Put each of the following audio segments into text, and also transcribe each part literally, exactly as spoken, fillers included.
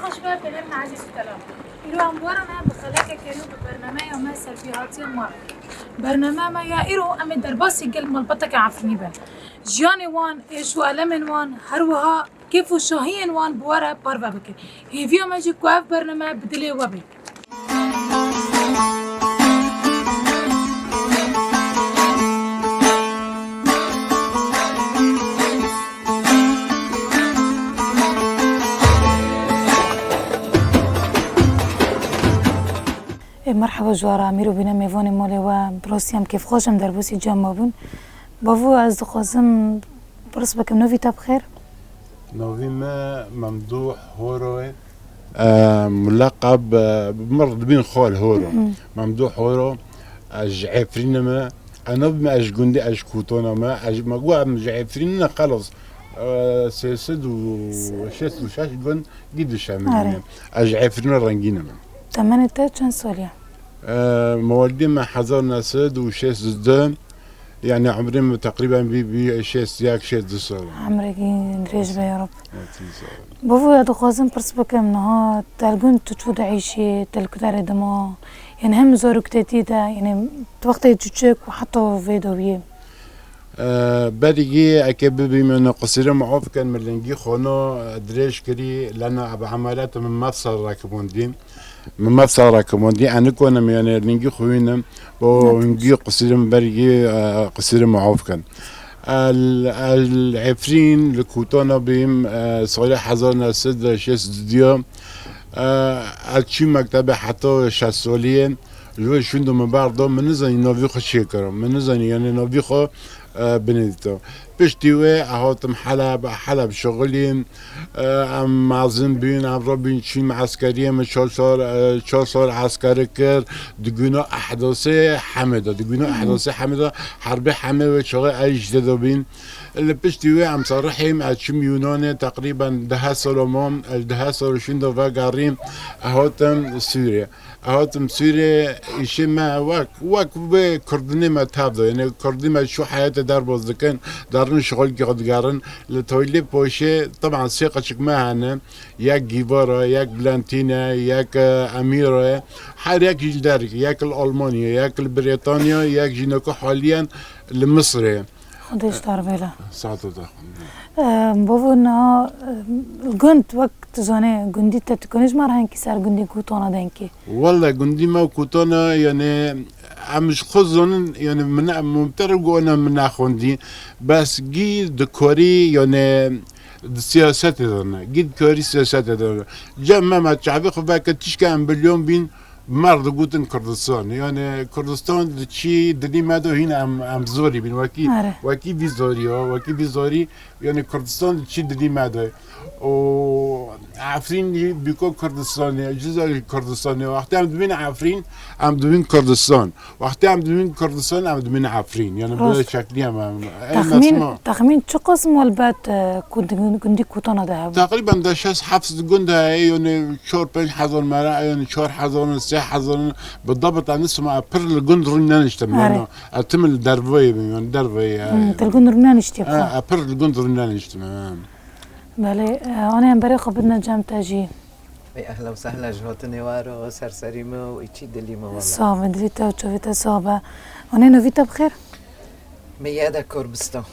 Ji ber gelên ezîz û telam. Îro em warine bi xelekeke nû bi bernameya me serbîhatiya me. Bername me ya îro em ê derbasî gel malbateke Efrînî bin. Jiyanê wan, êş û elemên wan, her wiha kêf û şahiyên wan bi we re parve bikin. Hêviya me jî ku ev bername bi dilê we bê. Ê, merheba ji we re, Emîr û bîne mêvanê malê we, bi rastî em kêfxweş em derbasî cem me bûn. Bavo, ez dixwazim pirs bikim, navî te bi xêr? Navî me Memdûh Horo ye. E, muleqeb, e, mir dibîn xal Horo. Hı hı. Memdûh Horo, ez ji Efrînê me. Ez navî me, ez ji gundê, ez ji Kûtona me. Ez, me got em ji Efrînê ne, xelas. E, sê sed û şêst û şeş gund gî dişemîne. Are. Ez ji Efrîna rengîn im. Temenê te çend salî ye? E, mewalidê me hezar neh sed û şêst û du, yani umrê min teqrîben bî, bî şêst yek, şêst du sal. Emrekî dirêj be ya Rab. Evet, sağ olun. Bavo, ya dixwazim pirs bikim, niha te li gund tu çû dieyşî, te li ku derê dima, yani hem zaroktetî de, yani wextê çûçik û heta vê dawiyê. Berî gî eke bibîme ne qisîre me of ken, min lingî xwe no dirêj kirî, lena bi emeliyatê min mefsel rakibûn dîn. Min mefsel rakibûn dî, enik wenim, yani lingî xwe wînim, bo hingî qisîre min berî gî, e, qisîre me of ken. El, el Efrîn li Kûtana bîm, e, salê hezar neh sed û şêst û diya. E, ez çûm mektebê heta şeş saliyê. Ji wê şûndo min berdo, min nizanî navî xwe çê kirim. Min nizanî, yani navî xwe, e, binivîto. Piştî wê ez hatim Heleb, Heleb şixulîm. E, em mezin bîn, em rabîn çîn eskeriyê, min çar sal, e, çar sal eskeri kir. Di guna ehdasê Hemê de, di guna ehdasê Hemê de, herbê Hemê wê çaxê ez jî tê de bîn. Li piştî wê em serihîm, ez çûm Yunanê, teqrîben deh sal mam, ez deh sal şûndo vegerîm, ez hatim Sûriyê. Hatim Sûriyê, îşê me wek, wek vê kurdinê me tev de. Yani kurdî me şu heyetê derbas dikin, derin şixulkî xwe digerin. Li Toylê Poşê, teban sê qeçik me hene. Yek Gîvara, yek Blantina, yek, e, Emîra. Her yek jî li derg, yek li Almanya, yek li Brîtanya, yek jî noko haliyen li Misirê. Xwedê ji te re bêle. Saet û deh. Em, bavo niha, em, gund wek tu zanê, gundî te tu konî ji me re hinkî ser gundî Kûtana de hinkî? Wele gundî me Kûtana, yani em ji xwe zanin, yani min, min te re got ne min nexwendî. Bes gî dikarî, yani di siyasetê de ne. Gî dikarî siyasetê de ne. Cem Mehmet çavê xwe veke tişke em bilyon bîn, Mer digotin Kurdistan. Yani Kurdistan diçî dilî me de hîn em, em zorî bîn. Wekî, Are. Wekî vî zorî ya, wekî vî zorî, yani Kurdistan diçî dilî me de. O Efrîn jî bîko Kurdistanê, Cizîr jî Kurdistanê. Wextê em dibîn Efrîn, em dibîn Kurdistan. Wextê em dibîn Kurdistan, em dibîn Efrîn. Yani böyle Rast. Şeklî em, em, em Texmîn, mesma. Texmîn çi qism welbet, e, ku di gundî Kûtana de hebû? Teqrîben de şeş heft gund heye, yani çar pênc hezar mera, yani çar hezar, sê hezar, bi dabit em nisma, e, pir li gund rûn neniştim, Are. Yani, e, tim li derveyê bin, yani derveyê, e, Hmm, tu li gund rûn neniştî, e, xwe. E, pir li gund rûn neniştim, e. Belê, e, anê em berê xwe bidine cem te jî. Ey ehla û sehla ji hatinê we re, ser serî me û îçî dilî me wela. Sax be, dilî te û çavê te sax be. Anê navî te bi xêr? Meyada Kurbistan.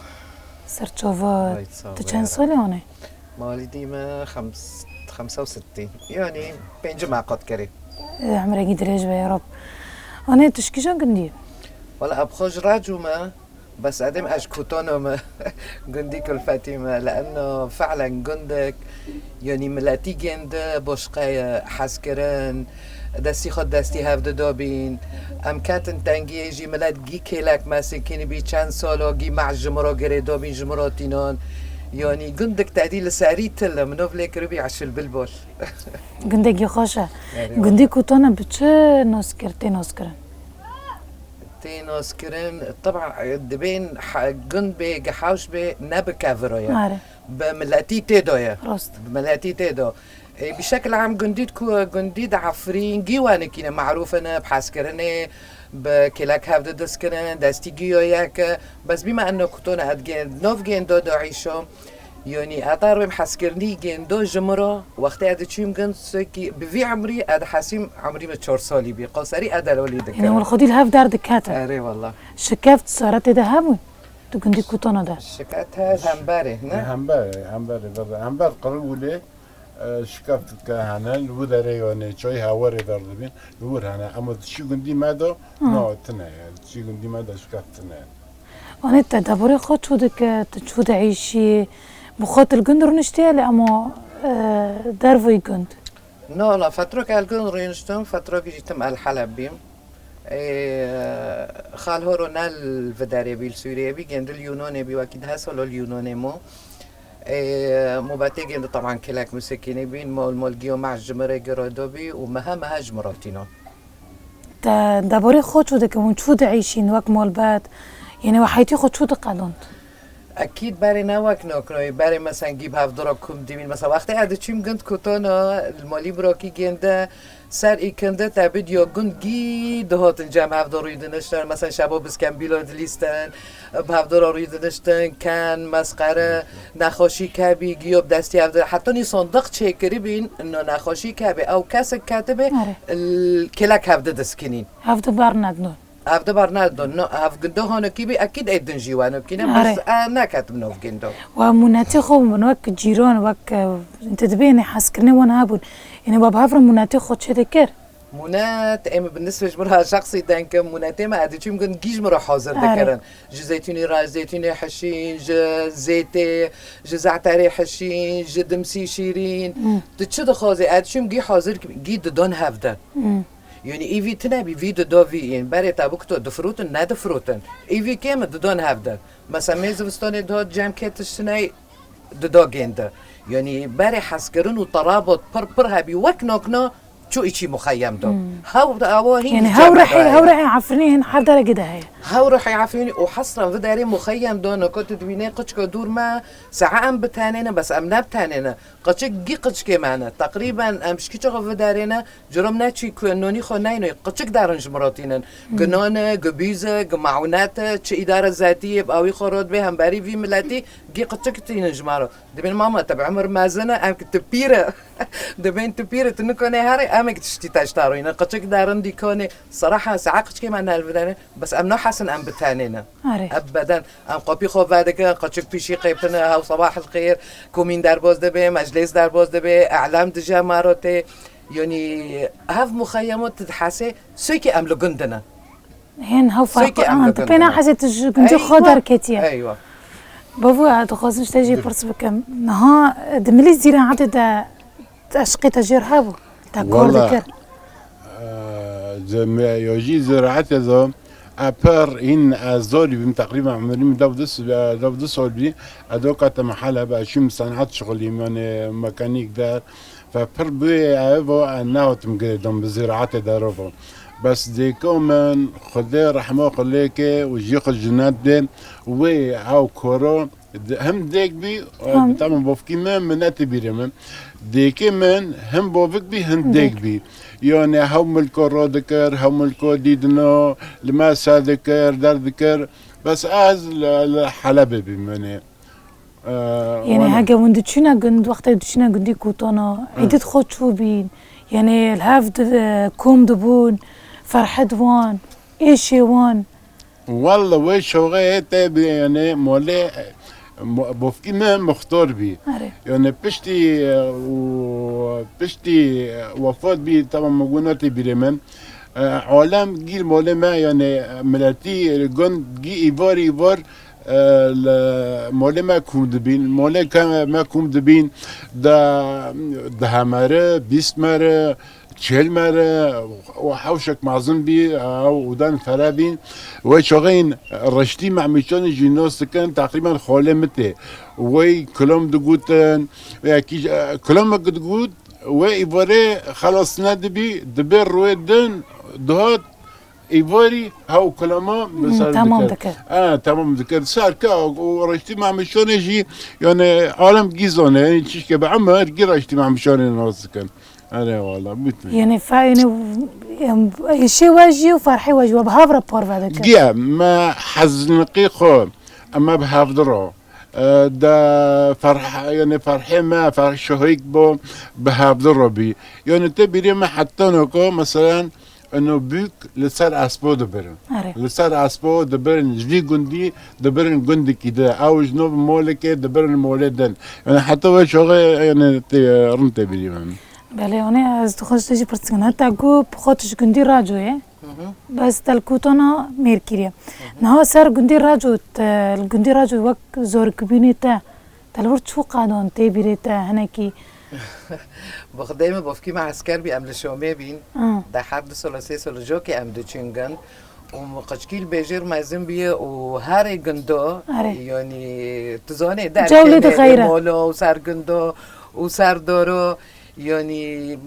Serçava, Vay, sax tu be çend ya. Salî anê? Mawlidî me xems-, xemsa û sittî. Yanî pêncî me qat kerê. Emrekî dirêj be ya Rab. Anê tu ji kîjan gundî? Wela, ez bi xwe ji Racû me. Bes edêm ez ji Kûtana me, gundî kulfetî me, li enna fe'len gundek, yanî miletî gêndi, boşqe ye, hezkirin, destî xwe destî hev didabîn. Em ketin tengiyê jî, milet gî kêlek me sêkinî bî, çend sala gî me ji min re girê dabîn, ji min re tînan. Yanî gundek tedî li serî til e, minov lê kiribî eşil bilbol. Gundekî xweş e. Erê, Gundî wele. Kûtana bi çi nas kir, tê naskirin? Tê naskirin, teba, e, dibên ha-, gund bê, gihewş bê, ne bi keviro ye. Are. Bi miletî tê de ye. Rast. Bi miletî tê de. E, bi şekil am gundî ku, gundî di Efrîn, gî wenikî ne, marûf ne, bi hezkirinê, bi kêlek hev didiskirin, destî gî yo yek e. Bes bîme eno Kûtona edgên, nov gên do do îşo. Yanî ez darbim hezkirinî gêndo ji min re, wextê ez diçûm gund, sekî bi vî emrî ez dihesîm emrî min çar salî bî. Qasî ez delalî dikirim. Yanî wil xwedî li hev derdikete. Erê wela. Şikeft sare tê de hebûn? Di gundî Kûtona de. Şikeft her hemberê, ne? Hember, hember, hember qirû wile. E, şikeft ke hene, li wî derê yanê çayê hewarê derdibîn, li wir hene. Ema di çi gundî me de, na, tine ye. Di çi gundî me de şikeft tine ye. Anê te deborê xwe çû dike, tu çû dieyşî, bi xwe tu li gund rûniştiye lê ema e, derveyî gund? Na, na, fetrok el gund rûniştim, fetrok jî tim el Heleb bîm. E, xal horo ne li vî derê bî, li Sûriyê bî, gêndi li Yûnanê bî, wekî deh sal li Yûnanê mo. Ê, mobetê gêndi teban kilek misikînî bîn, mol mol giyo meh ji min re girado bî û mehe mehe ji min re tîno. Te deborê xwe çû dikin, hûn çû dieyşîn wek molbet, yanî we heytî xwe çû diqedand? Ekîd berê ne wek noknoyê, berê mesen gî bi hevdira kum dibîn. Mesela wextê ez diçûm gund Kutona, li malî birakî gênde, Ser îkindi tebî diyo gund gî dihatin cem hevdo rûy diniştin. Mesela şebo biskembîlo dilîstin, bi hevdo re rûy diniştin, ken, mesqere, nexweşî kebî, giyo bi destî hevdo. Heta nî sondiq çêkirî bîn, no nexweşî kebî. Ew kesik ketibê, Erê. l-, kêlek hevdi diskinîn. Hevdi bernedno. Hevdi bernedno. No, hevgindo hanokî bî, ekîd ê din jî wenokî ne, bes Erê. e, neketim nov gindo. Wa mûnetê xwe min wek cîran, wek, e, tu dibê, yanî hezkirinê wan hebûn. Yanî we bi hev re mûnetê xwe çêdikir? Mûnet, em bi nisbê ji min re şexsî denkim, mûnetê me, ez diçûm gund gî ji min re hazir Erê. dikirin. Ji zeytûnî re, zeytûnê hişîn, ji zêtê, ji ze'terê hişîn, ji dimsî şîrîn. Hmm. Tu çi dixwazî, ez diçûm gî hazir, gî didon hevde. Hmm. Yanî îvî tine bî, vî dido vî yên. Berê te bikito, difrotin, nedifrotin. Îvî kêm e, didon hevde. Mesela me zivistanê dihat cem kê tiştiney dido gêndi. Yanî berê hezkirin û terabot pir pir hebî wek nokna çû içî muxeyyem do. Hmm. Hew awa hîn Yanî hew rihê, hew rihê Efrînê hîn her derekê de heye. Hew rihê Efrînê û hesran vi derê muxeyyem do, noko tu dibînê qiçka dûr me, sae em bitenêne, bes em nebitenêne. Qiçik gî qiçikê me ne. Teqrîben em ji kî çaxa vi derê ne, Curum ne çî ku nonî xwe neynoy, qiçik derin ji min re tînin. Gi nan e, gi bîz e, gi meunet e, çi îdare zetî yê bi awî xwe re dibê hemberî vî miletî, gî qiçik tînin ji me re. Dibên mama te bi emir mezin e, em ki tu pîr e. Dibên tu pîr e, tu nikonê herê, em ê ki tiştî te ji te rûyne. Qiçik derin dîkonê, seraha, sae qiçikê me ne li vî derê, bes em nahesin em bi tenê ne. Erê. Ebeden. Em qopî xwe vedikin, qiçik pîşî qêpine, hew sebah el xêr, komîn derbas dibe, meclês derbas dibe, e'lam dije me re tê. Yanî hev muxeyemo tu dihesê, sokî em li gund dine. Hên hew farq Sokî em an, li tu gund pê dine. nahesê tu ji gundî xwe Eywa, derketiye. eywa. Bavo, ez dixwazim ji te jî pirs bikim. Niha di milî zîraetê de eşqê te jêr hebû? Te kor Walla, dikir? e, ze me-, yo jî ziraetê de e pir hîn ez zorî bîm, teqrîben emirî min dev du s-, e, dev du sal bî. Ez do kate mehele be, çîm senet şixulîm, yanî mekanîk der. Fe pir bûyê ev o, ez nehatim girêdan bi ziraetê de rovo. Bes dêko min, Xwedê rehma xwe lê ke û jî xwe cinet bê, wê ew koro, Di-, him dêk bî, Him. Tamam, bovkî min, min netê bîrê min. Dêkê min him bovik bî, him dêk Dêk. bî. Yanê hew milko ro dikir, hew milko dîdino, li me se dikir, derdikir. Bes ez li, li Helebê bîm, yanê, e, Yanî wana. heke hûn diçûne gund, wextê diçûne gundî Kûtona, Hı. îdît xwe çû bîn. Yanî li hev di, kom dibûn, ferhid wan, êşê wan. Walla wê şoxê tê bi, yanê molê, mo-, bofkî me muxtor bî. Erê. Yanê piştî, e, û piştî, e, wefat bî, tamam, me got netê bîrê min. E, alem gî molê me, yanê miletî gund gî îvar îvar, e, li molê me kom dibîn. Molê ke me kom dibîn, da, deh mere, bîst mere, Çêl mere û hewşek mezin bî, ew û dan fere bîn. Wê çaxê hîn Reştî Mehmûçanî jî nas dikin, teqrîben xalê min tê. Wê kilam digotin, wê yekî ji, e, kilamek digot, wê îvarê xelas nedibî, dibê rûyê din dihat, îvarî hew kilama bi Hmm, ser tamam dikir. dikir. E, tamam dikir. Serke û Reştî Mehmûçanê jî, yani, alem gî zane, yani, çişke bi emir gî Reştî Mehmûçanê nas dikin. Erê wala, bût me. Yanî fe-, yanî, em, êşê we jî û ferhê we jî we bi hev re parve dike. Giya me hezniqî xwe, em me bi hev di re. E, de ferh, yani ferhê me, ferh şahik bo bi hevdi robî. Yani te bîrê me heta noko, meselen, eno büyük li ser espo dibirin. Erê. Li ser espo dibirin, ji vî gundî dibirin gundikî de. Ew ji no molekê dibirin molê din. Yani heta we şoxê, yani te, rin te bîrê me. Belê, yani ez dixwest jî pirsin. Heta ku bi xwe tu ji gundî racoyê. Hı hı. Bes te li Kotona mêr kiriye. Hı hı. Niha ser gundî Raco, te li gundî Raco wek zorkbûnê te, te li wir çû qadon tê bîrê te hinekî? Bi xwedê min bavkî me esker bî, em li Şamê bîn. Ah. De her du sala, sê sala jokê em diçin gund. Û min qeçkî li bêjêr mezin bîye û herê gundo, Erê. Yanî tu zanê Cewlê de derkevê xeyre. Mola û ser gundo û ser doro, yanî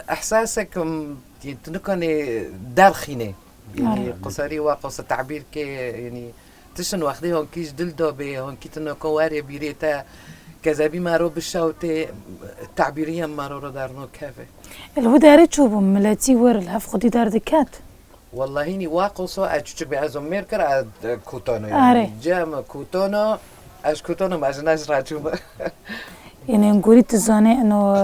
ehsasek, em, tu nikanê derxînê. Yanî Erê. Qusarî wa qasa tabîr ke, yanî tiştin wextê hankî ji dil de bê, hankî tu naka were bîrê te, kezebî me ro bişewtê, tabîriyên me ro re dernakeve. Li wî derê çûbû, miletî wir li hev xwedî derdiket. Wellahî nî wa qoso ez çûçik bî, ez mêr kir, ez Kotona, Erê. Yanî cem Kotona, ez Kotona me ji ne ji re çûme. Yanî gorî tu zanê eno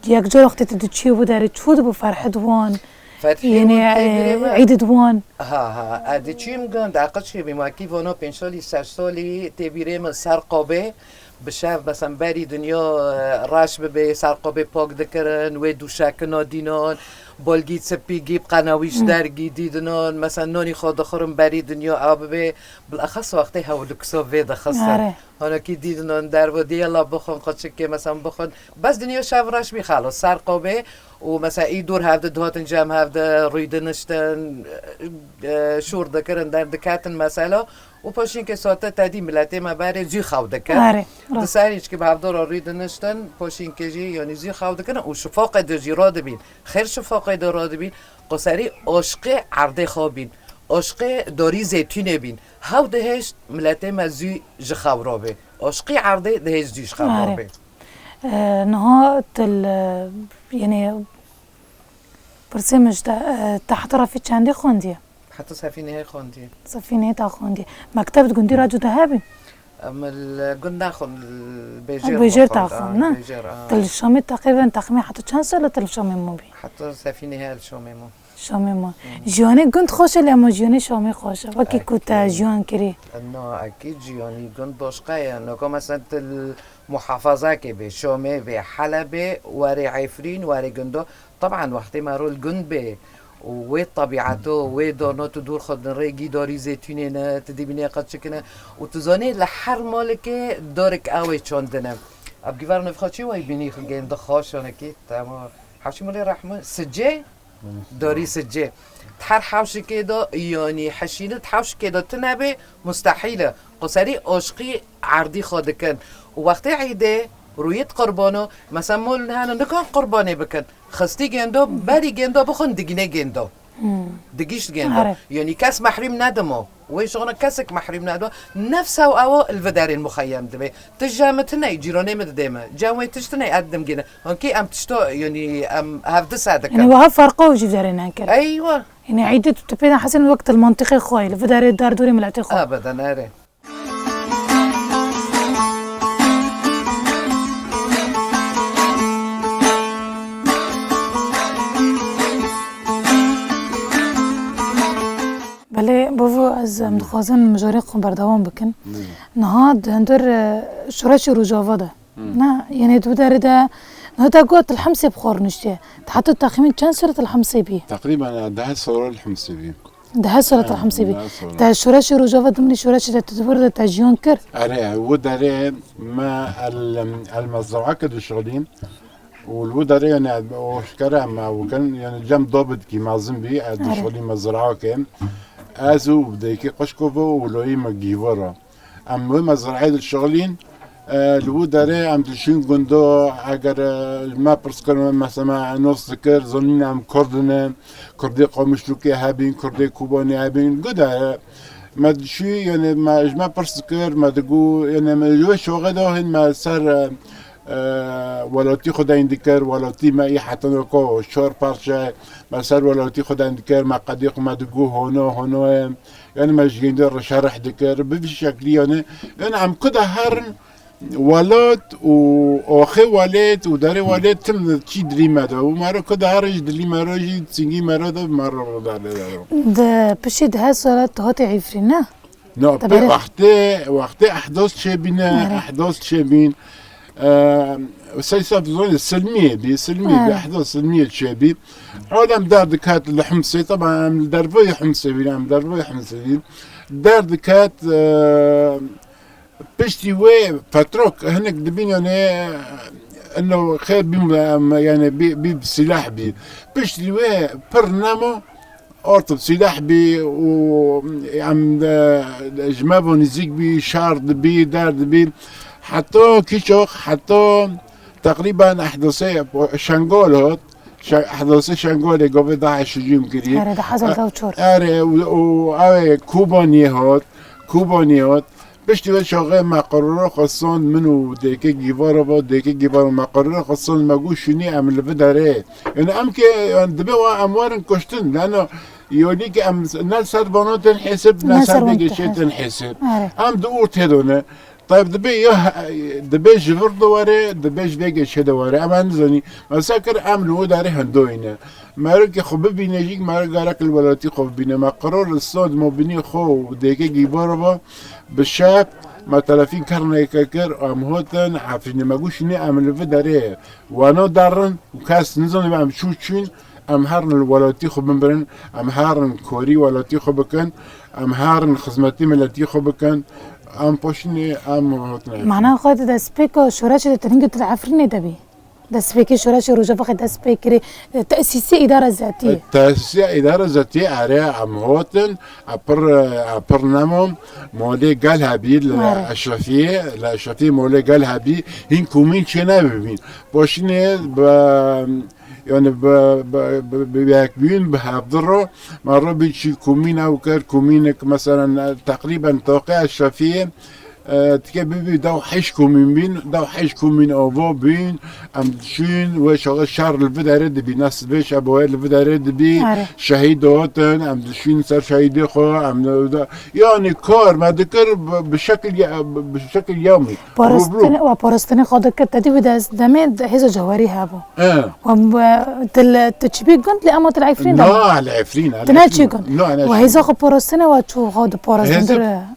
Yek cara wextê tu diçiyê bo derê, çû dibû ferhid wan, Ferhê yanî, wan tê bîrê me. Îdid wan. Ha, ha, ez diçîm gund, aqil çi bî, ma kî vano pênc salî, şeş salî tê bîrê min ser qabê, bi şev, mesela berî dinya, e, reş bibê, ser qabê pak dikirin, wê dûşekina dînan, bolgî sipî gî bi qenewîş Hmm. dergî dîdinan, mesela nanî xwe dixurin berî dinya ew bibê, bilexes wextê hew luksa vê dixistin. Erê. Hanekî dîdinan derve dê yela bixwin, qeçikê, mesela bixwin. Bes dinya şev reş bî xelas, ser qabê û mesela î dor hevdi dihatin cem hevdi, rûy diniştin, e, şûr dikirin, derdiketin mesela. Û paşînkê sate te dî miletê me berê zû xew dikir. Erê, Di rast. Serî çikî bi hevdora rûy diniştin, paşînkê jî yanî zû xew dikirin û şifaqê de jî radibîn. Xêr şifaqê de radibîn. Qoserî aşqê erdê xwe bîn. Aşqê dorî zeytûnê bîn. Hew dihêşt miletê me zû ji xew rabê. Aşqî erdê dihêşt zû ji xew Erê. Rabê. E, niha til, e, yanî pirsê min ji te, e, te heta refî çendê xwendiye? Heta sefî nehê xwendiye. Sefî nehê te xwendiye. Mekteb di gundî Raco de hebî? Em li gund naxwin, li bêjêr Bêjêr naxwin, taxwin, a, ne? Bêjêr, a. Til Şamê teqrîben texmîn heta çend sal e til Şamê mû bî? Heta sefî nehê li Şamê mû. Şamê mû. Hı. Jiyanê gund xweş e, lê hema jiyanê Şamê xweş e. Wekî ku te Ekîd. Jiyan kirî. Na, ekîd jiyanî gund başqa ye. Noka mesela til muhafazakê bê, Şamê bê, Helebê, werê Efrîn, werê gundo. Teban wextê me rol gund bê û wê tebîeto, wê dano tu dûr xwe din rê gî darî zêtûnê ne, tu dibînê qet çikine û tu zanê li her malekê darek ew ê çandine. Ev gîvar nivxa çi wey bînî xwe gên dixaşanekî, tema Hewşî Mulê Rehman, sicê, darî sicê. Her hewşikê de, yanî heşînit hewşikê de tune bê, mustehîl e. Qoserî aşqî erdî xwe dikin. Û wextê îdê, rûyê di qurbano, mesela mol hene nikan qurbanê bikin. Xistî gêndo, berî gêndo bixwin digînê gêndo. Hmm. Digîşt gêndo. Are. Yanî kes mehrîm nedimo. Wê şixuna kesek mehrîm nedo. Nefs ew ew li vi derên muxeyyem dibe. Tij cem mi tune, cîranê mi didê mi. Cem wê tij tune, ez dimgîne. Hankî em tişto, yanî em hevdisa dikin. Yanî wiha ferqa û jî derê nekir. Eywa. Yanî îdê tu, tu pê de hesên wek til mantîqê xwe, li vi derê derdorê miletê xwe. Ebeden, erê. Belê, bavo, ez, em dixwazin mijarê xwe berdewam bikin. Belê. Niha di hundir, e, şoreşê Rojava de. Hmm. Na, yanî tu derê de, niha te got li Himsê bi xwe rûniştiye. Te heta texmîn çend sal li Himsê bî? Teqrîben, e, deh sal li Himsê bî. Deh sal li Himsê bî. Deh sal. Te şoreşê Rojava, dimilî şoreşê de tu di wir de te jiyan kir? Erê, wi derê me el, el mezra'eke dişixulîn û li wi derê, yanî, aşkere em ew kin, yanî cem dabidkî mezin bî, ez Erê. Dişixulî mezra'eke. Ez û dayikê qişko ve û loyê me gîvara. Em wê mezra'ê dişixulîn, e, li wî derê em dişîn gundo, eger, e, me pirs kir, me mesela me nos dikir, zanîn em Kurd in, Kurdê Qamişlûkê hebîn, Kurdê Kobanê hebîn, gude, e, me dişî, yanî me, ji me pirs dikir, me digo, yanî me li wê şoxê de hên me ser, e, e, welatî xwe deyn dikir, welatî me î heta weko çar parçe, me ser welatî xwe deyn dikir, me qedî xwe me digo hono, hono em. Yani me ji gêndê reşereh dikir, bi vî şeklî yani. Yani em ku de herin welat û axê welêt û derê welêt tim çî dilî me de. Û mero ku de herin ji dilî mero jî, çingî mero de mero rûdar lê de. Di piştî deh sala tu hatî Efrîn, ne? Na, Te pê berê- wextê, wextê ehdas çêbîne, Erê. ehdas çêbîn. Eee, sey sed zanî silmiyê bî, silmiyê bî, Erê. ehdas silmiyê çêbî. Alem derdiket li Himsê, taban em li dervayê Himsê bîn, em dervayê Himsê bîn. Derdiket, eee, piştî wê fetrok hinek dibîn, yani, ino xêr bî, em, yani, bî, bî bi sîlah bî. Piştî wê pir nemo, orta sîlah bî û em de, ji me ve nêzîk bî, şer dibî, der dibî. Heta kîçok, heta teqrîben ehdasê Şengal hat. Şe-, ehdasê Şengalê gavê DAIŞ hicûm kirî. Erê, di hezar deh û çar. Erê, û, û ew ê Kobaniyê hat, Kobaniyê hat. Piştî wê çaxê me qerara xwe sand, min û Dêkê Gîvarova, Dêkê Gîvarova me qerara xwe sand, me got şûnî em li vê derê. Yani em kê, yani dibe wa em werin kuştin, lano yolî ki em ne ser vana tên hesib, ne Ne ser ser wan Dêkê tên çê hesib. tên hesib. Erê. Em di ortê de ne. Tayyib dibe ya, dibe ji vir de were, dibe ji Dêkê çê de were. Em nizanî. Mesela kir em li wê derê hindoyî ne. Mero ki xwe bibîne jî, mero gerek li welatî xwe bibîne. Me qerar li sand, me binî xwe û Dêkê Gîvarova. Bi şev me telefîn kerneke kir, em hatin Efrînê, me got şûnê em li vê derê weno derin û kes nizane em çû çûn, em herin li welatî xwe bimirin, em herin korî welatî xwe bikin, em herin xizmetî miletî xwe bikin, em paşinê em hatine. Mana xwe di destpêka şoreşê de tu hingê tu di Efrînê de bî. Destpêkê şoreşê Rojava xwe dest pê kirî, e, tesîsê îdara zetiyê. Tesîsê îdara zetiyê, erê, em hatin, e, pir, e, pir nemam, malê gel hebî li Erê. Eşrefiyê, li Eşrefiyê malê gel hebî, hîn komîn çê nebibîn. Paşinê bi, yani bi, bi, bi, bi yek bîn, bi hevdi ro, me ro bî çî komîn ew kir, komînek, meselen, e, teqrîben taqê Eşrefiyê, E, tike bibî dew heşt komîn bîn, dew heşt komîn ava bîn, em diçûn, wê çaxê şer li vê derê dibî, ne sibê şeboyê li vê derê dibî, Erê. şehîd dihatin, em diçûn ser şehîdê xwe, em de, de, yani kar me dikir bi, bi şekil ya, bi, bi şekil yamî. Parastinê, Rûbirû. we parastinê xwe dikir, te dî wî dest demê de hêza cewherî hebû. E. We, we, tu li, tu çi bî gund lê ema tu li Efrîn de. Na, li Efrîn, Tu li ne Efrîn. çi gund? Na, ne We çi hêza gund. xwe parastinê we çû xwe diparastin Hêza dir.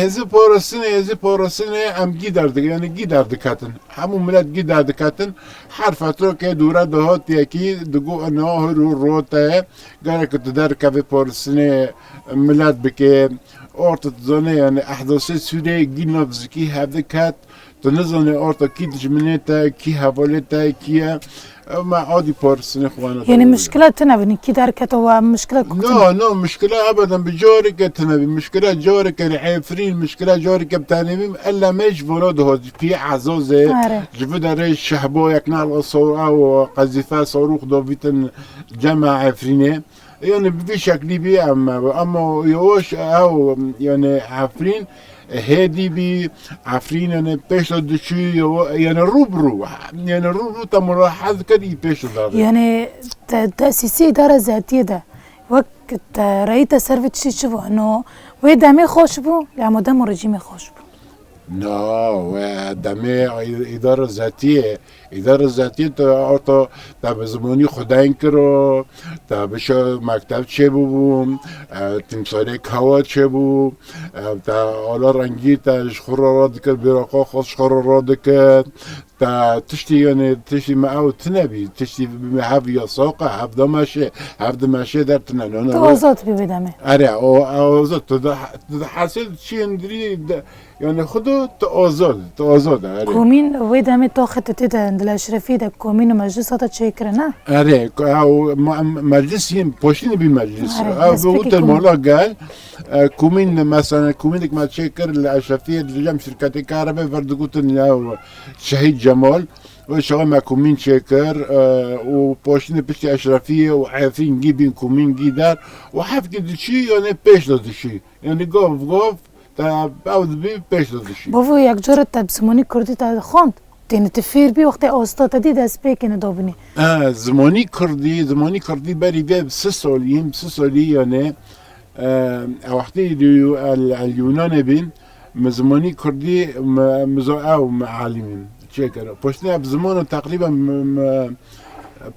Hêzî parastinê, hêzî parastinê em gî derdik-, yani gî derdiketin. Hemû milet gî derdiketin. Her fetrokê dûre dihat yekî digo ina hir û rot e. Gerek tu derkevê parastinê milet bike. Orta tu zanê yani ehdasê Sûriyeyê gî navzikî hevdiket. Tu nizanê orta kî dijminê te, kî hevalê te, kî ye. Ew me adî parastinê xwe ne Yani derdike. mişkila tune bî, kî derkete we mişkila ku tune? No, no, mişkila ebeden bi careke tune bî. Mişkila careke li Efrîn, mişkila careke bi tenê bî. Ella me ji vana dihat, pî Ezazê, Are. ji vî derê şehboyek nal sor ew qezîfe sarûx davîtin cema Efrînê. Yani bi vî şeklî bî em, ama yavaş ew, yani Efrîn, Hêdî bî, Efrîn, yani pêş de diçû, yo, yani rû bi rû. Yani rû bi rû te mulahez kir, î pêş de davê. Yani te-, tesîsê îdara zetiyê de wek te reyî te ser vê tiştî çi bû? No, wê demê xweş bû, ya ema dem û rejîmê xweş bû? No, wê demê î-, îdara zetiyê, îdara zetiyê te orta te bi zimanî xwe deyn kiro, te bi şe-, mekteb çêbûbû, e, timsalê kawa çêbû, Ev te ala rengî te ji xwe re radikir, bêraqa xwe ji xwe re radikir. Te tiştî, yani tiştî me ew tune bî, tiştî me hev yasaqa, hev dameşê, hev dimeşê der tune. No, no, Tu we- azad bî wê demê. Erê, o, o azad, tu de, tu de hesil çi yendirî de, yani xudo tu azad, tu azad, erê. Komîn wê demê taxê tu tê de, di Eşrefî de komîn û meclis hate çêkirin, ne? Erê, ew me-, meclis yên poştînê bî meclis. Erê, Ew bi destpêkê wî te komîn. mala gel, E, komîn, mesela, komînek me çêkir li Eşrefiyê, di cem şirketê karebê ver digotin ya Şehîd Cemal. Wê şewa me komîn çêkir, e, û poştînê piştî Eşrefiyê û Efrîn gî bîn komîn gî der û hevkî diçî, yani pêş de diçî. Yani gav gav te ew dibî pêş de diçî. Bavo, yek cara te bi zimanî kurdî te xwend? Têne tu fêr bî, wextê asta te dî dest pê kêne dabûnê. E, zimanî kurdî, zimanî kurdî berî vê bi sê salî, bi sê salî yani, e, e, wextî li el, el Yunanê bîn, min zimanî kurdî, min, min zo ew, min alimîn çêkir. Poştine bi zimano teqrîben min, min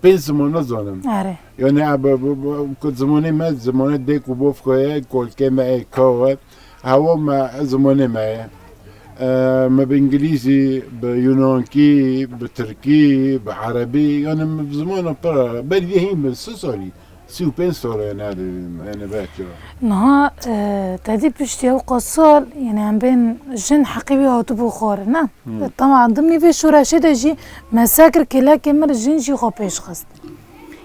pênc zimano zanim. Are. Yani, e, bi, bi, bi, ku zimanê me, zimanê dêk û bovko ye, kolkê me ê kaw e. Hewa me, zimanê me ye. E, me bi îngilîzî, bi yunankî, bi tirkî, bi erebî, yani min bi zimana pir, berî vê hîn bi sê salî, sî û pênc sal e, ne, yani belkî. Niha, e, te dî piştî ew qas sal, yani em bên jin heqî wî hatibû xwarin, ne? Hmm. Tamam, dimî vê şoreşê de jî me sekir kêlekê min jin jî xwe pêş xist.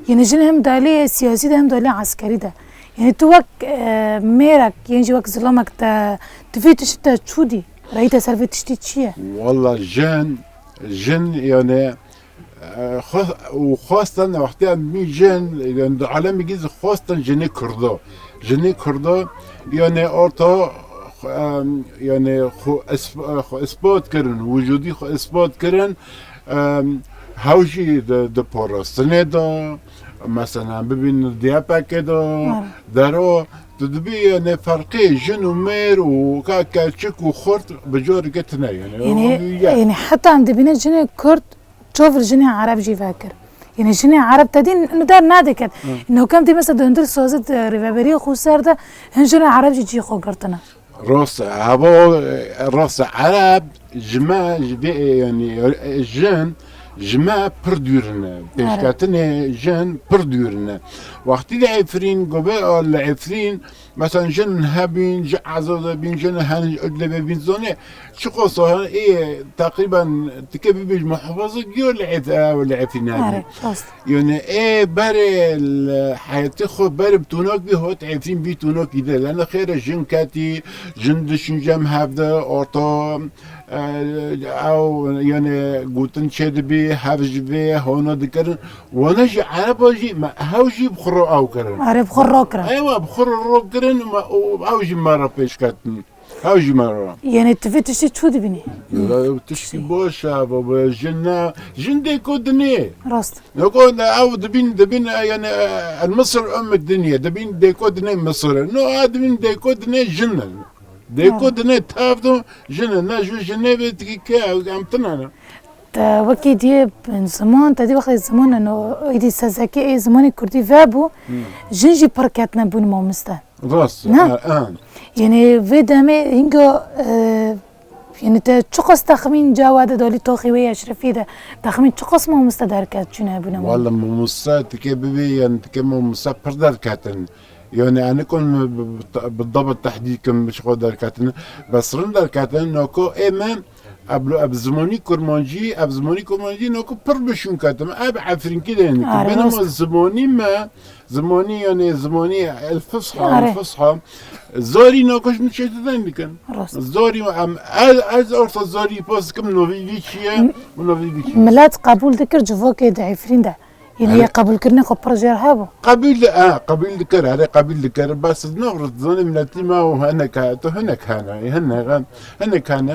Yine jin hem dalê siyasî de hem dalê eskerî de. Yine tu wek, e, mêrek, yên jî wek zilamek te, tu vê tiştî te çû dî? Reyî te ser vê tiştî çi ye? Walla jin, jin yani, e, xwe-, û xwestin wextiya mî jin, yani di alemekî zî xwestin jinê Kurdo. Jinê Kurdo yani orta, em, yani xwe isp-, xwe ispat kirin, wicudî xwe ispat kirin. Em, hew jî di, di parastinê de, mesela bibîn di D Y P'kê de, Evet. dero, tu dibî, yani, ferqê jin û mêr û ka keçik û xurt bi careke tune, yani, Yanî, o, ye. yanî heta em dibîne jinê Kurd çav li jinê Ereb jî vekir. Yanî jinê Ereb te dî nû der nadiket. Hı. Nokem dî mesela di hundir sazit, e, rêveberiya xweser de hin jinê Ereb jî cî xwe girtine. Rast e, heva, e, rast e, Ereb ji me, ji vê, e, yanî, e, jin ji me pir dûr in e. Ereb. Pêşketinê jin pir dûr in e. Wextî li Efrîn, gobe a li Efrîn, mesela jin hebîn, ji Ezazê bîn, jin hen, li vê bîn zonê, çiqas a, ê, teqrîben dike bibêj muhafaza giyo li Ef-, e, li Efrîn hebîn. Ereb, rast. Yani, ê berê li heyetê xwe berê bi tonak bî, hot Efrîn bî tonakî de. Lene xêre jin ketî, jin düşüncem hevde, orta, e, ew, yani, gotin çê dibî, hev ji vê hona dikirin. Wana jî Ereba jî, me, hew jî bi xwe re ew kirin. Erê bi xwe re kirin. Ewa, bi xwe re ro kirin, me, o, ew jî me re pêş ketin. Ew jî me re. Yanî tu vê tiştî çû dibînî? Ya, tiştî baş e, baba, jin ne, jin dêko dinê. Rast. Dêko ne, ew dibîn, dibîn, e, yani, e, el Misir ummik dinya, dibîn dêko dinê Misir. No, e, dibîn dêko dinê jin ne. Dêko Evet. dinê tav do jin ne, ne ju jinê vê tikî ke, em tine ne. Te wekî diyê ziman, te dî wextê ziman, no, êdî sezekê ê zimanê kurdî vebû, Hmm. jin jî pir ketine bûn mamoste. Rast, Ne? e, e. Yanî vê demê hingo, e, yanî te çiqas texmîn cawa de dalî toxî wê Eşrefî de texmîn çiqas mamoste derket çûne bûne? Walla mamoste dike bibê, yani dike mamoste pir derketin. Yani, ez nikom bi, bi, bi daba tehdîd kim, bi çiqo derketin. Bes rind derketin, noko ê me, eb, eb zimanî kurmancî, eb zimanî kurmancî, noko pir bi şûn ketim. Eb efrînkî de yani. Are, Bena rast. ma zimanî me, Zimanî, yani zimanî el-fusha, Are. el-fusha. Zarî nakoş min çêtiden dikin. Rast. Zarî em, ez, ez orta zarî pas kim novî vî çi ye, M-, û novî vî çi ye. Millet qebûl dikir civakê di Efrîn de. Yani Are. ya qebûlkirinê xwe pir jêr hebû. Qebûl di-, ha, qebûl dikir, here qebûl dikir. Bes ez navrit zanî milletî me û hinek he, tu hinek hene, hinek, hinek hene.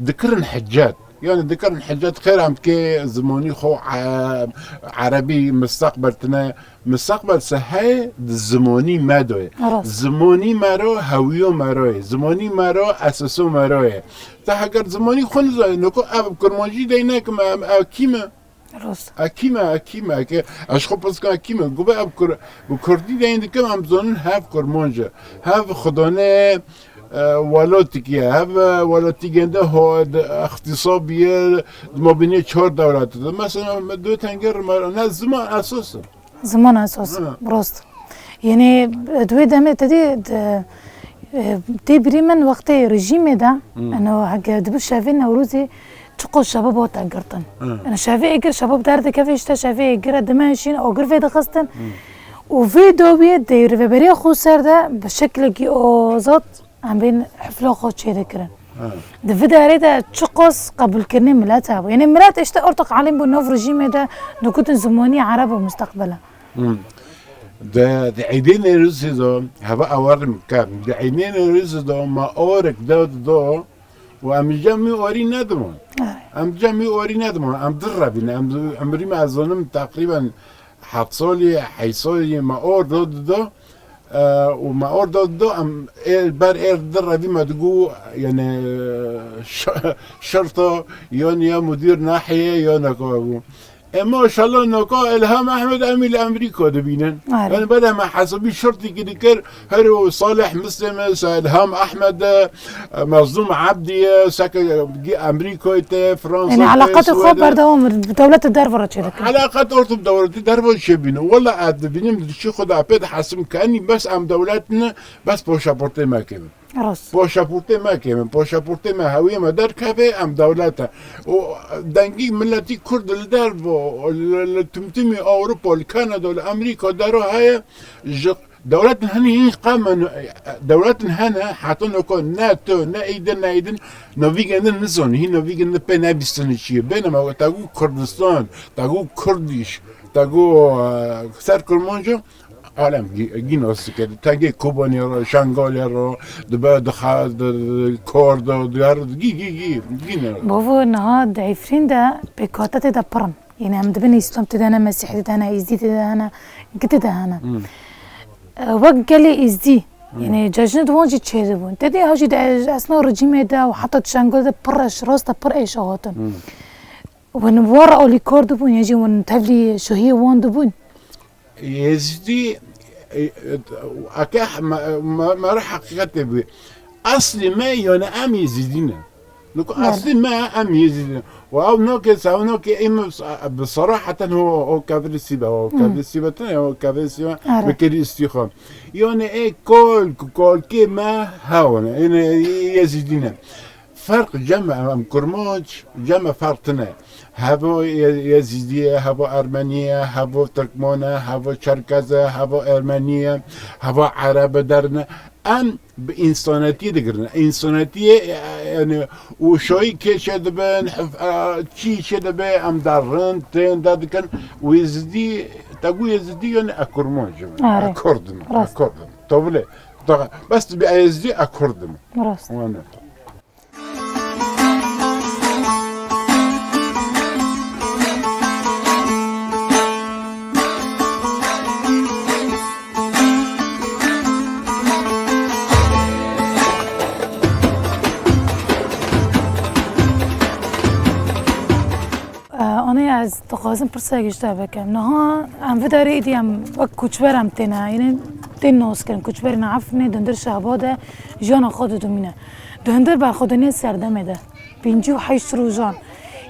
Dikirin hicet. Yani dikirin hicet, xêr em dikê zimanî xwe, e, erebî mistaqbel tine. Mistaqbel se heye di zimanî me de ye. Rast. Zimanî me ro hewiyo me ro ye. Zimanî me ro esaso me ro ye. Te heger zimanî xwe nizanî, noko ev kurmancî dey nekim, em, ev kî me? Rast. E kî me, e kî me, ke ez xwe pirs kim, e kî me? Gobe ev kur-, bi kurdî deyin dikim, em zanin hev kurmanc e. Hev xwedane, e, welatikî ye. Hev, e, welatikên de ho-, de, ixtîsabî ye, di mabînê çar dewlet de. Mesela, me dê tengê rime, ne ziman esas e. Ziman esas e, Hı. rast. Yanî, di wê demê te dî, di, e, tê birî min wextê rejîmê de, Hı. eno, heke dibi şevê Newrozê, çiqo şebab hate girtin. Hı. Eno, şevê êgir, şebab derdikeve, işte şevê êgir e dimeşîn, agir vê dixistin. Hı. Û vê dawiyê di rêveberiya xweser de bi şeklekî azad em bên hifla xwe çêdikirin. Hı. Di vî derê de çiqas qebûlkirinê milet hebû. Yanî milet işte ortak alîm bû nav rejîmê de dikutin zimanî ereb û mustaqbel e. Hmm. Di, di Eydê Newrozê de, heva awarim kem. Di Eydê Newrozê de ma orek de, de, Û em cem wî orî nediman. Em cem wî orî nediman. Em direvîn. Em, em rî me ez zonim teqrîben heft solî, heyt solî me or do dido. E, û me or do dido, em êr, ber êr direvî me digo, yani, ş-, şerto, yon ya mudîr nahiyê, yon eko bû. E, maşallah, noka Ilham Ahmed em ê li Amerîka dibînin. Are. Yani, bede me hesabî şertîkî dikir, her o Salih Muslim e, Ilham Ahmed e, Mazlum Abdî ye, seke gî Amerîkayê te, Fransa Yani, te, eleqetê xwe Swêdê. Berdewam bi dewletê derve re çêdikin. Eleqet ortum dewletê derve çêbîne. Wela ez dibînim, di çi xwe de pê dihesim kenî, bes em dewlet ne, bes paşaportê me kevin. Rast. Paşaportê me kevin, paşaportê me hewiyê me derkeve, em dewlet e. O dengî miletî Kurd li derve, li, li timtimî Ewropa, li Kanada, li Amerîka dero heye, ji Dewletin hene hîn qame, dewletin hene, heta noko ne tu, ne îdin, ne îdin, novîgên din nizanî, hîn novîgên din pê nebîstini çi ye. Bêne me, te got Kurdistan, te got Kurdiş, te got, e, ser Kurmanco, alem gî-, gîno sikê, te gê Kobanê ro, Şengalê ro, dibe, dixa, di, di, Kordo, di, gî, gî, gî, gîne. Bavo niha di Efrîn de pêkhate tê de pir in. Yanî em dibin Îslam tê de hene, Mesîhî tê de hene, Îzdî tê de hene, gitê de hene. Hmm. E, wek gelê Îzdî, Hmm. yanî cejnê di wan jî çêdibûn. Te dê ha jî di esna rejîmê de û heta di Şengalê de pir reş, rast e pir êşa hatin. Hmm. Wan war alîkar dibûn, ya jî wan tevlî şohiyê wan dibûn. Yezîdî, e, e, eke me, me, me re heqîqetê bû. Eslê me, yani em Yezîdî ne. Niko Bele. Eslê me, em Yezîdî ne. Û ew nokê, ew nokê, em bi seraheten ho, ho kevir sîbe, ho Hmm. kevir sîbe tine, ho kevir sîbe Are. bi kerî istîxan. Yani ê kol, kolkê me hewne, yani Yezîdî ne. Ferq cem em Kurmanc, cem ferq tine. Hevo Ye-, Yezîdî ye, hevo Ermenî ye, hevo Tirkman e, hevo Çerkez e, hevo Ermenî ye, hevo Ereb e derine. Em bi însanetî digirin. Însanetiyê, e, yani, û şoyî kê çê dibin, hif-, e, çî çê dibe, em de rind, tên de dikin. Û Yezîdî, te got Yezîdî, yani, e Kurmanc im, Are. e Kurd im, e Rast. Kurd im. Tevlê. Bes tu bê Yezîdî, e Kurd im. Rast. Wane. Anê ez dixwazim pirsek ji te bikim. Niha em vê derê êdî em wek koçber em têne, yanî tên nas kirin. Koçberên Efrînê di hundir şehba de jiyana xwe didomîne. Di hundir berxwedaniya serdemê de, pêncî û heşt rojan.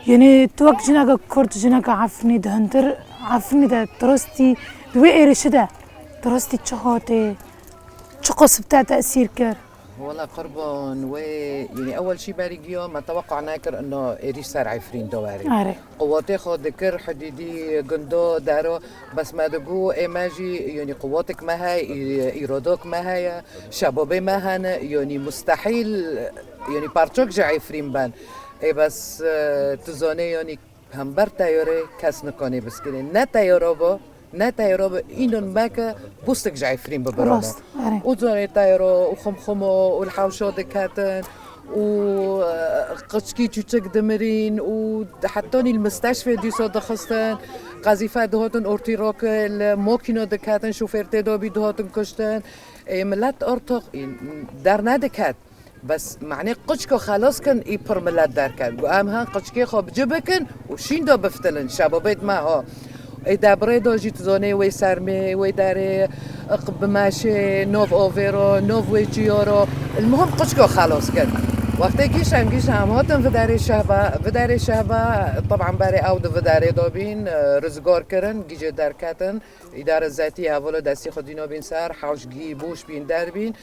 Yanî tu wek jineke Kurd, jineke Efrînî di hundir Efrînî de, tu rastî di wê êrişî de, tu rastî çi hatê, çiqas bi te tesîr kir? Wela qurban wê, yanî ewel şî berî giya me teweqqa nekir ino êrîş ser Efrîn de were. Are. Quwetê xwe dikir hidîdî gundo dero, bes me digo ê me jî, yanî quwetik me heye, î-, îrodok me heye, şebabê me hene, yanî mustehîl, yanî parçok ji Efrîn ben. Ê bes, e, tu zanê, yanî hember teyarê kes nikanê biskirê. Ne teyara bo, ne teyara bo, înon me ke bostik ji Efrîn bibiro. Rast, erê. Û carê teyara û xumxumo û li hewşa diketin û, e, qiçkî çûçik dimirîn û hetanî li misteşfê dîsa dixistin. Qezîfe dihatin ortî rakê li makîna diketin, şofêr têda bî dihatin kuştin. Ê, milet ortoq, ê, dernediket. Bes, manê qiçko xelas kin, î pir milet derket. Got, em han qiçkê xwe bi ci bikin û şîn de biftilin, şebabêt me ha. Ê debrê de jî tu zanê wê sermê, wê derê, iq bi meşê, nov ovê ro, nov wê çiyo ro. Ilmuhim qiçko xelas kin. Wextê gîş em gîş em hatin viderê şehba, viderê şehba, taban berê ew di viderê de bîn, e, rizgar kirin, gîcê derketin. Îdare zetî hevolo destî xwe dîno bîn ser, hewş gî boş bîn derbîn.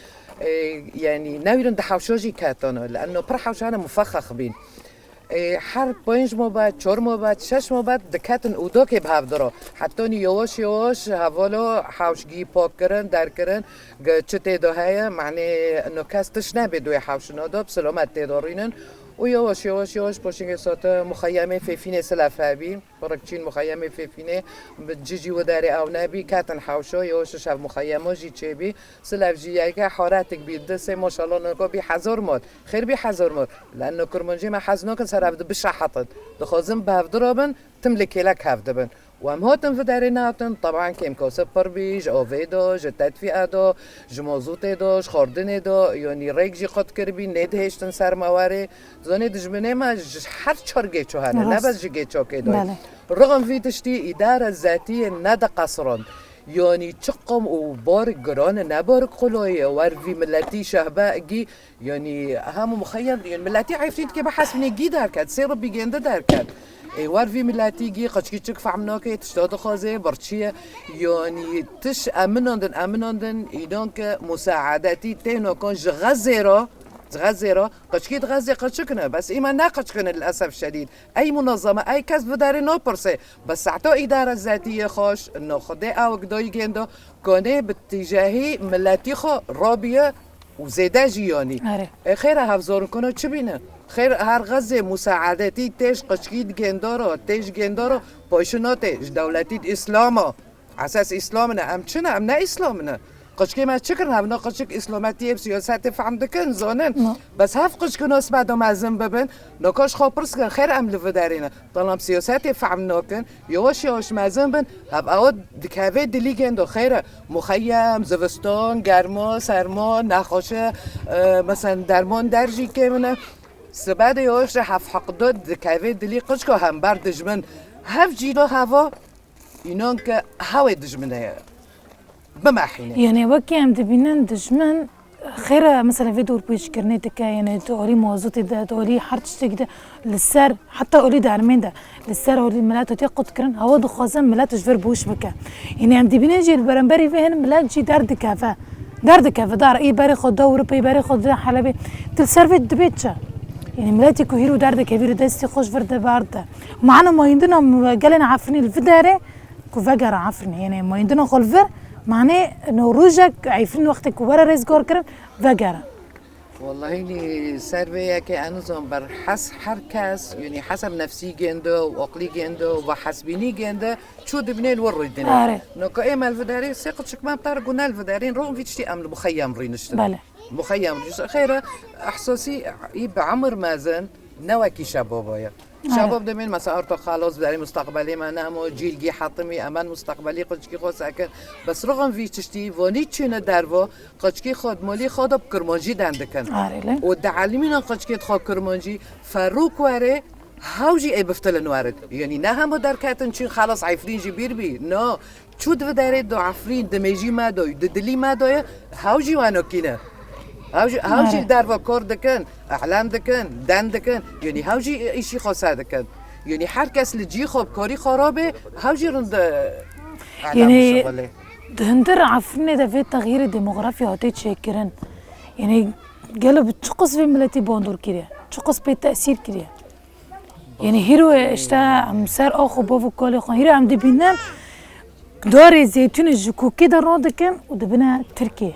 E, yanî newîrin di hewşa jî ketano, li enno pir hewşane mufexex bîn. E, her pênc mobet, çor mobet, şeş mobet diketin û dokê bi hev diro. Hetanî yavaş yavaş hevolo hewş gî pak kirin, derkirin, gi çi tê de heye, manê enno kes tiş nebê di wê hewşino de, bi silomet tê de rînin. Û yavaş yavaş yavaş poşingê sate muxeyemê fêfînê silav hebî. Birikçîn muxeyemê fêfînê bi cicî û derê ew nebî, ketin hewşo, yavaş yavaş ev muxeyemo jî çêbî. Silav jî yeke haretik bî, di sê maşallah noko bî hezor mod. Xêr bî hezor mod. Lenno kurmancê me hez nakin ser ev di bişehetin. Dixwazin bi hev dirabin, tim li kêlek hev dibin. Û em hatin vê derê nehatin, teban kêmkasib pir bî, ji avê de, ji tedfîe de, ji mozûtê de, ji xwarinê de, yanî rêk jî qut kiribî, nêdihêştin ser mewarê. Zanî dijminê me ji her çar gêço hene, ne Rast. bes ji gêçokê de. Belê. Rixim vî tiştî îdare zetiyê nediqesirand. Yanî çi qom û bar giran e, ne bar qulay e, wer vî miletî şehbe gî Yanî hemû muxeyyem, yanî miletî Efrîn dike bi hesbînê gî derket, sê ribî gêndi derket. Ê wer vî miletî gî qeçkî çik fehm nake, tişta dixwaze, birçî ye. Yanî tiş eminandin, eminandin, înan ke musaadetî têno kon ji Xezê re, ji Xezê re, qeçkî di Xezê qeçik ne, bes îme ne qeçik ne lilesef şedîd. Ey munezeme, ey kes bi derê napirse. Bi saeto îdare zetî yê xweş, no xwedê ew gidayî gêndo, konê bi tîjehî miletî xwe rabiye û zêde jî yanî. Erê. E, xêr e, hevzorkino çi bîne? Xêr her Xezê musaadetî têj qeçkî di gêndo ro, têj gêndo ro, poşinatê ji dewletî di Îslama. Esas Îslam ne, em çi ne, em ne Îslam ne. Qeçkê me çi kirin? Hevno qeçik Îslametiyê bi siyasetê fehm dikin, zonin. No. Bes hev qeçkino smedo mezin bibin, nokoş xwe pirs kin, xêr em li viderîne. Talam siyasetê fehm nakin, yavaş yavaş mezin bin, hev ew dikeve dilî gendo, xêr e. Muxeyyem, zivistan, germo, sermo, nexweşe, e, mesela dermon der jî kêmine. Sibedê yavaş re hev heqdo dikeve dilî qeçko hember dijmin. Hev cîlo heva, Înan ke hewê dijminê bimehîne. Yanî wekî em dibînin dijmin xêr e, mesela vê dorpêçkirinê dike, yanî di alî mozûtê de, di alî her tiştekî de, li ser, heta alî dermên de, li ser alî milet hatiye qutkirin, hewa dixwaze milet ji vir boş bike. Yanî em dibînin jî li beramberî vê hin milet jî derdikeve. Derdikeve, dar, î berê xwe da Ewropayê, berê xwe da Helebê. Tu li ser vê dibê çi? Yanî miletê ku hîro derdikevî li destê xwe ji vir de berde. Mana mayîndina gelên Efrînê li vê derê ku vegere Efrînê. Yanî mayîndina xwe li vir, manê no rojek Efrîn wextê ku were rêzgar kirin, vegere. Wellahî nî ser vê yekê ez nizam ber hes her kes, yanî heseb nefsî gênde û aqlî gênde û vehesbînî gênde, çû dibînê li wir rûdinê. Are. Noka ê me li viderê sê qeçik me tar gune li viderên ro vî tiştî em li muxeyyem rîniştin. Bele. Muxeyyem rîniştin. Xeyre, ehsasî î bi emir mezin ne wekî şebaba ye. Are. Şebab demên mesela arta xelas viderê mustaqbelê me ne hemo cîl gî hetimî emen mustaqbelî qeçkî xwe sekin. Bes rixin vî tiştî vonî çîne dervo, Qeçkê xwe di malê xwe de bi kirmancî deng dikin. Arê le. Û dielimînin qeçkê xwe kirmancî, ferûk were, hew jî ê biftilin werin. Yanî ne hemû derketin çîn xelas Efrîn ji bîr bî. No. Çû di vê derê di Efrîn, di mêjî me de, di dilî me de ye, hew jî weno kîne. Hew jî, hew jî Arê. li derve kor dikin, ehlem dikin, deng dikin. Yanî hew jî îşî xwe ser dikin. Yanî her kes li cî xwe bi karî xwe rabê, hew jî rind, ehlem Yanî bişixulê. Di hundir Efrînê de vê texyîrê demografî hate çêkirin. Yanî gelo bi çiqas vê miletî bandor kiriye? Çiqas pê tesîr kiriye? Yanî hîro e işte em ser ax û bav û kalê xwe. Hîro em dibînin darê zeytûnê ji kokê de radikin û dibine Tirkiye.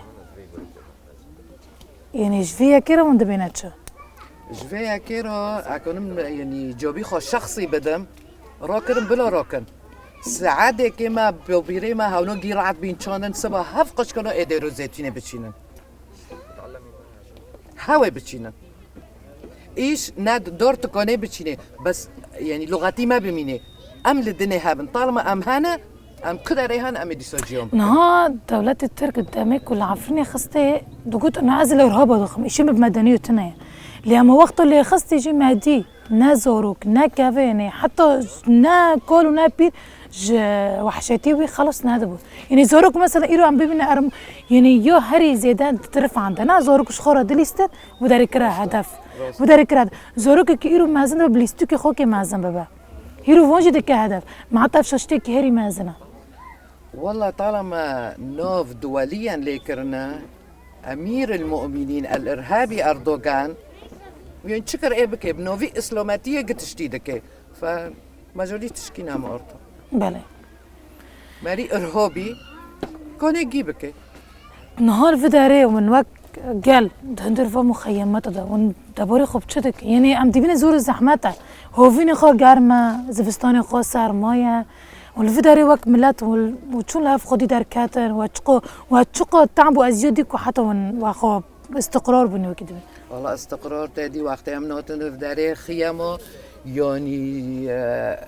Yanî ji vê yekê re hûn dibêne çi? Ji vê yekê re ekonim, yanî cobî xwe şexsî bidim, rakirin bila rakin. Saetêkê me, bobîrê me hewno gî rahat bîn çandin, siba hev qeçkano ê dêro zeytûnê biçînin. Hewê biçînin. Îş ne dor tikonê biçînê, bes, yanî, luxetî me bimînê. Em li dinê hebin. Talma em hene, em ku derê hene, em ê dîsa ciyan bikin. Niha dewletê Tirk demê ku li Efrînê xistê, digot, na ez li Irhaba dixim, îşê min bi medeniyê tune ye. Lê em wexta lê xistê jî me dî, ne zarok, ne kevênê, heta ne kal û ne pîr ji wehşetî wî xelas nedibû. Yanî zarok mesela îro em bibîne erm-, yanî yo herî zêde di tirifan de, na zarok ji xwe re dilîstin, bi derê kira hedef. Bi derê kira hedef. Zarokekî îro mezin dibe, bi lîstikê xwe kê mezin bibe. Hîro van jî dike hedef. Me heta ev şaştiyekî herî mezin e. Wela tala me nav duweliyan lê kirine. Emîr el Mu'minîn el Irhabî Erdogan. Yên çi kir ê bike, bi novî îslametiyê gi tiştî dike. Fe mecalî tişkî name orta. Belê. Merî irhabî konê gî bike. Niha li vê derê min wek Gel, di hundir va muxeyemeta de, hûn deborê xwe bi çi dikin? Yanî em dibînin zor û zehmet e. Hovînê xwe germ e, zivistanê xwe serma ye. Û li vî derê wek milet û, û çûn li hev xwedî derketin, we çiqo, we çiqo te'b û eziyet dî ku heta hûn we xwe istiqrar bûn wekî dibin? Wala istiqrar te dî wextê em notin li vî derê xiyemo, yanî, e,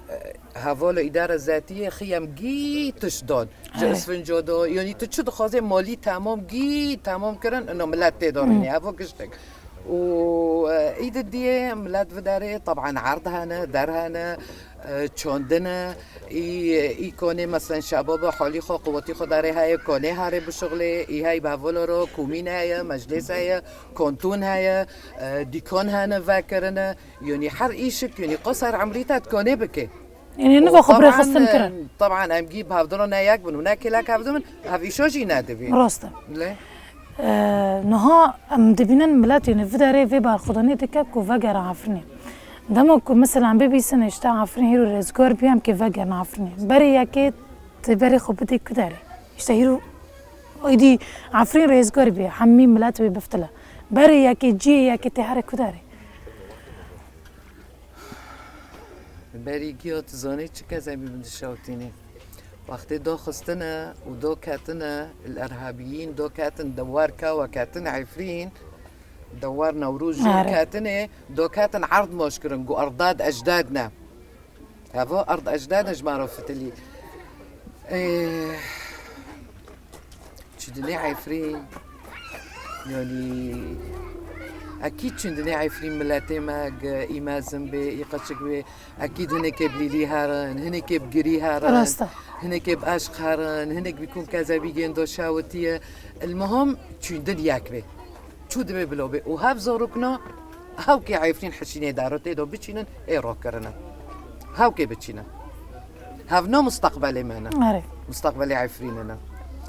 hevala îdara zetiyê xiyem gî tişt dan. Ji Evet. isfinca da, yanî tu çi dixwazê malî temam gî temam kirin, ino milet tê de rûnê, evo giştek. Û, e, î di diyê milet viderê, taban erd hene, der hene, e, çandin e, î, î konê mesen şebaba halî xwe, quwetî xwe darê heye, konê harê bişuxlê, î hey bevolo ro, komîn heye, meclis heye, kontûn heye, e, dîkon hene vekirine, yanî her îşik, yanî qo ser emrî te dikonê bike. Yanî niva xwe bi rêxistin kirin. Taban em gî bi hevdiro ne yek bin û ne kêlek hevdibin, hev îşo jî nedibî. Rast e. Lê? E, niha em dibînin milet, yanî vî derê vê berxwedanê dike ku vegere Efrînê. Dema ku mesela em bibîsin işte Efrîn hîro rêzgar bî, em kê vegerin Efrînê. Berê yekê tê berê xwe bidê ku derê. İşte hîro êdî Efrîn rêzgar bî, hemî milet wê biftile. Berê yekê ciyê yekê tê here ku derê. Berî giya tu zanî çi kezebî min dişewtînî. Wextê daxistine û daketine, el erhabiyîn daketin, dewar kawa ketin Efrîn, dewar Newroz jor Are. Ketine, daketin erd maç kirin, gu erdad ejdad ne. Heva erd ejdad ne ji me re fitilî. Ê, Çûdinê Efrîn, yanî, ekîd çûdinê Efrîn miletê me, gi î mezin bê, î qeçik bê, ekîd hinekê bi lîlî herin, hinekê bi girî herin, Rast e. Hinekê bi eşq herin, hinek bi kum kezebî gêndo şawitiye. El muhim çûdin yek bê. Çû dibê bilo bê. Û hev zorokna, hewkê Efrîn hişînê daro tê do biçînin, ê rokirine. Hewkê biçînin. Hevno mustaqbelê me ne. Erê. Mustaqbelê Efrînê ne.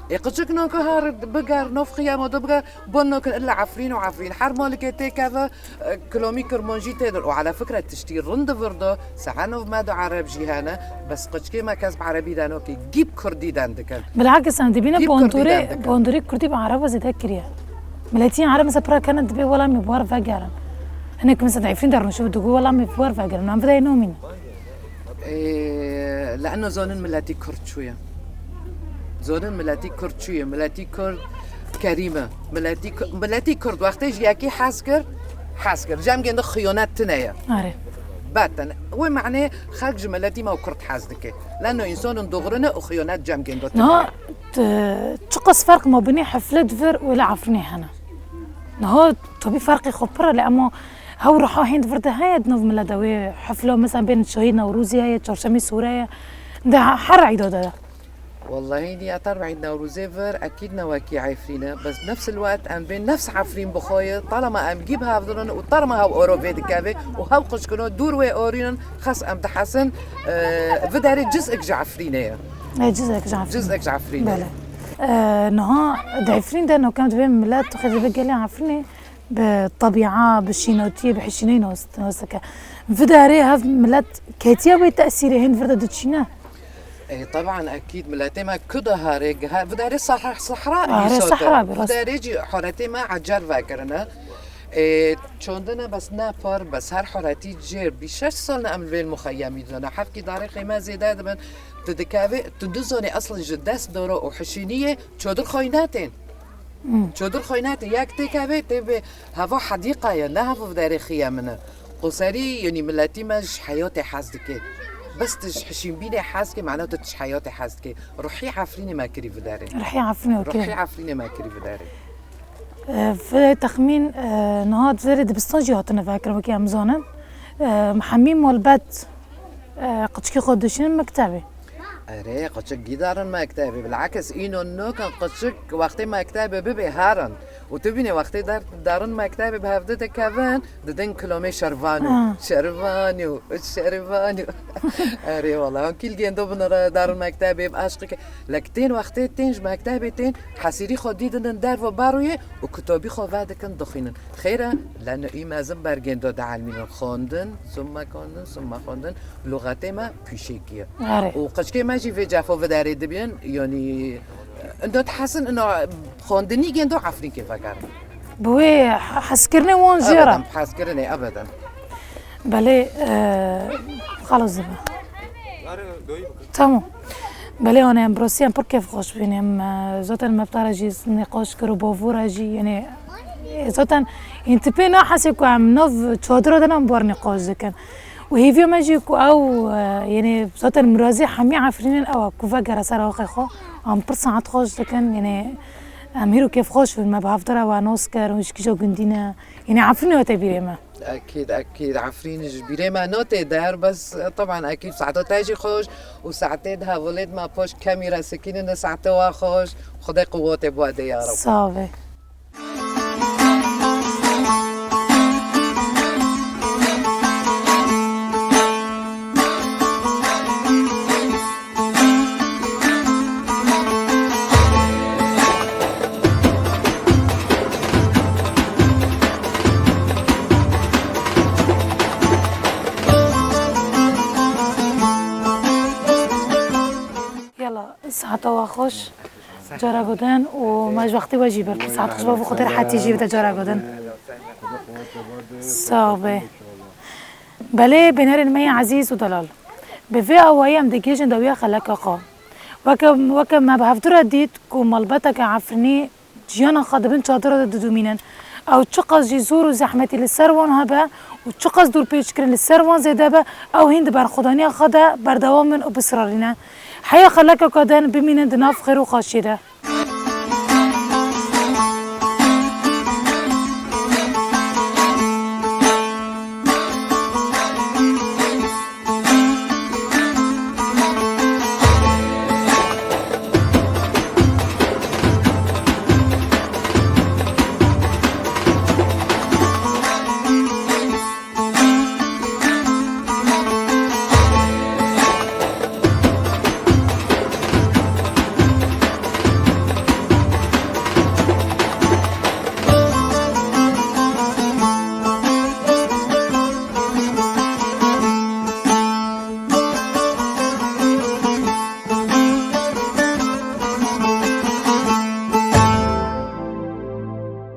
Ê qicik noke her biger, nov xiyamo de biger, bon nokin illa Efrîn û Efrîn. Her malikê têkeve, e, kilomî kirmanjî tê dir. Û ala fikre tiştî rind virdo, saha nov me do Ereb jî hene, bes qiçkê me kes bi Erebî de noke, gî bi Kurdî den dikin. Bilakis em dibîne Gî bi Kurdî bondorê, den dikin. Bondorê Kurdî bi Ereba zêde kiriye. Miletiyên Ereb mesela pira kene dibê welamê bi war vegerin. Hinek mesela di Efrîn de rûnişibe digo welamê bi war vegerin. Em vidayê nomîne. Ee, لأنه zonin miletî Kurd çûye. Zonin miletî Kurd çûye. Miletî Kurd kerîm e. Miletî Ku-, miletî Kurd wextê ji yekî hez kir, hez kir. Cem gêndo xiyonet tine ye. Are. Baten. Wê manê xelk ji miletî me û Kurd hez dike. لأنه însanên doğru ne û xiyonet cem gêndo tine ye. Niha, t-, çiqas ferq ma binê Heflet vir û li Efrînê hene. Niha tabî ferqê xwe pir e, lê ema hew riha hênd vir de heye di nav milet de wê hefla, mesela bên şahî Newrozê heye, Çarşemê Sore ye, di her îda de. Wellahî nîyetar me îd Newrozê vir, ekîd ne wekî Efrîn e. Bes nefs el wet em bên nefs Efrîn bixwe ye, talema em gî bi hev dirin û talema hew oro vê dikeve û hew qicikino dûr wê orînin, xes em dihesin, e, viderê cizek ji Efrînê ye. E, cizek ji Efrînê. Cizek ji Efrînê ye. Bele. E, niha di Efrîn de nokem dibê milet, tu xê dibê gelê Efrînê bi tebîa, bi şînotiyê, bi hişîneyê nas, nas dike. Vidarê hev milet ketiye wê tesîrê hên vir de diçîne? E, taban, ekîd, miletê me ku de harê, ha, vidarê sahra, sahra Harê îsot e. Sahra bi, rast. Vidarê jî horetê me ecer vekirine. E, çondine bes ne par, bes her horetî cêr, bî şeş sal ne em li vê muxeyemî dine. Hevkî darê xême zêde dibin, tu dikevê, tu dizanê eslin ji dest doro û hişîniyê çodir xwe natên. Hmm. Çodir xwe nate, yek têkeve tê bi heva hedîqa ye, ne heva derê xiye min e. Qoserî, yanî miletî me ji heyatê hez dike. Bes tu ji hişînbînê hez dike, mana tu ji heyatê hez dike. Ruhî Efrînê me kirî viderê. Ruhî Efrînê Ruhî kirî. Efrînê me kirî viderê. E, vê texmîn, e, niha di verê dibistan jî hatine vekirin, wekî em zanin. E, hemî malbet E, qıçkî xwe dişînin mektebê. Erê, qıçik gî darin mektebê. Bilakis îno nokan qıçik wextê mektebê bibê herin. Û tu bînê wextê dar-, darin mektebê bi hevde de kevin, didin kilomê şervanû. Ha. Şervanû, şervanû. Erê wala, hon kîl gêndo binere darin mektebê, bi aşqî ke. Lek tên wextê tên ji mektebê tên, hesîrî xwe dîdinin derve barûyê û kitobî xwe vedikin dixwînin. Xêr e, leno î mezin bergên do dielmînin. Xwendin, summe xwendin, summe xwendin, luxetê me pîşekî ye. Erê. Û qeçkê me jî vê cefo vidarê dibînin, yanî, ino dihesin, ino xwendinî gêndo Efrînkê vegerin. Bi wê hezkirinê wan jê re. Ebeden, hezkirinê, ebeden. Belê, e, xelas dibe. Tamam. Belê, yani em bi rastî em pir kêfxweş bûn. Em, e, zaten me bi te re jî nîqaş kir û bavû re jî, yani, e, zaten hîn tu pê nahesê ku em nav çadira de ne em bar nîqaş dikin. Û hêviya me jî ku ew, e, yani zaten mirazê hemî Efrînên ew e ku vegere ser axê xwe. Em pir saet xweş dikin, yani em hîro kêfxweş bûn, me bi hevdira we nas kir û ji kîja gundî ne. Yani Efrînê hate bîrê me. Ekîd, ekîd. Efrîn ji bîrê me nate der, bes, e, teban ekîd saeta te jî xweş û saetê di hevalê de me paş kemî re sekînin, di saete we xweş. Xwedê quwetê bi we de ya Reb. Sağ be. Yala, saeta we xweş. Cara godin û me ji wextê we jî bir. Saet xweş bavê Xwedê rehetî jî bide cara godin. Sağ be. Belê, bînerên me yên ezîz û delal. Bi vê awayî em digihîjin dawiya xeleka xwe. Weke, weke me bi hevdû re dît ku malbateke Efrînî jiyana xwe di bin çadira de didomînin. Ew çiqas jî zor û zehmetî li ser wan hebe û çiqas dûrpêçkirin li ser wan zêde be, ew hîn di berxwedaniya xwe de berdewam in û bisirarîne. Heya xeleka xwe din bimînin di nav xêr û xweşiyê de.